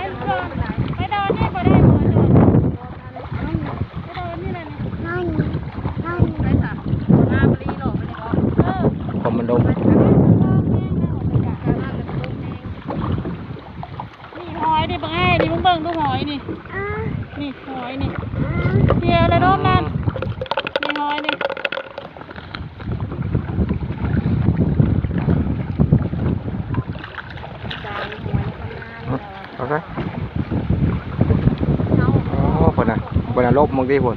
ໄປດອນນີ້ບໍ່ໄດ້ບໍ່ຈອດ ໄປດອນນີ້ແຫຼະນີ້ ໄປສາ ມາບໍລີໂລດໄປນີ້ບໍ່ ເອີ ຄວາມມັນດົງ ນີ້ຫອຍນີ້ບັກອ້າຍນີ້ ມຶງເບິ່ງດູຫອຍນີ້ ນີ້ຫອຍນີ້ ເຫື່ອລະດົມນັ້ນ ນີ້ຫອຍນີ້. ໂອ້ ເພິ່ນນະ ເພິ່ນນະ ຫຼົບເບິ່ງຕິພຸ້ນ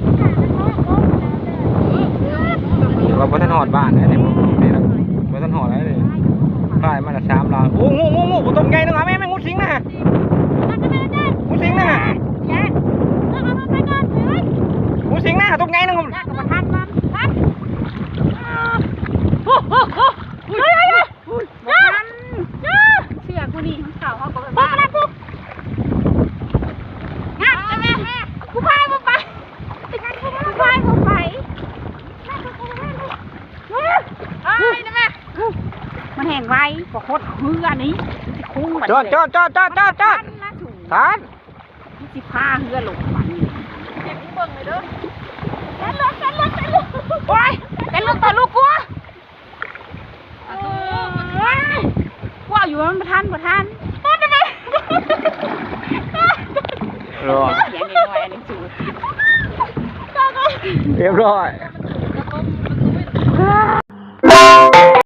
ວ່າບໍ່ທັນຮອດບ້ານເດ້ນີ້ ບໍ່ທັນຮອດເດ້ນີ້ ພາຍມາລະສາມລາວ ໂອ້ ງູ ງູ ງູ ຕົກໃຫຍ່ໜຶ່ງ ເອົາແມ່ ແມ່ ງູສິງນະ ງູສິງນະ ງູສິງນະ ຕົກໃຫຍ່ໜຶ່ງ ໂອ້ ໂອ້ ໂອ້ ໂອ້ ໂອ້ຍ ໂອ້ຍ ໂອ້ຍ ບໍ່ທັນ ເຊື່ອກູນີ້ ມັນເຂົ້າເຮົາກໍບໍ່ທັນ ງັດແມ່ ກູພາຍບໍ່ໄປ ກູພາຍບໍ່ໄປ ເອີຍ ນະແມ່ ມັນແຮ່ງໄວ ກວ່າຄົດເຮືອນີ້ ມັນຊິຄຸ້ງບັດ ຈອດ ຈອດ ຈອດ ຈອດ ຈອດ ຈອດ ທັນລະສູ ທັນ ມັນຊິພາເຮືອລົງໄປ ເກັບເບິ່ງເລີຍເດີ ແລ່ນລົງ ແລ່ນລົງ ແລ່ນລົງ ໂອ້ຍ ແລ່ນລົງ ຕອນລູກກົວ ເອີຍ ເວົ້າຢູ່ວ່າມັນບໍ່ທັນ ບໍ່ທັນ ບໍ່ທັນ ຮຽບຮ້ອຍ ຮຽບຮ້ອຍ ຮຽບຮ້ອຍ.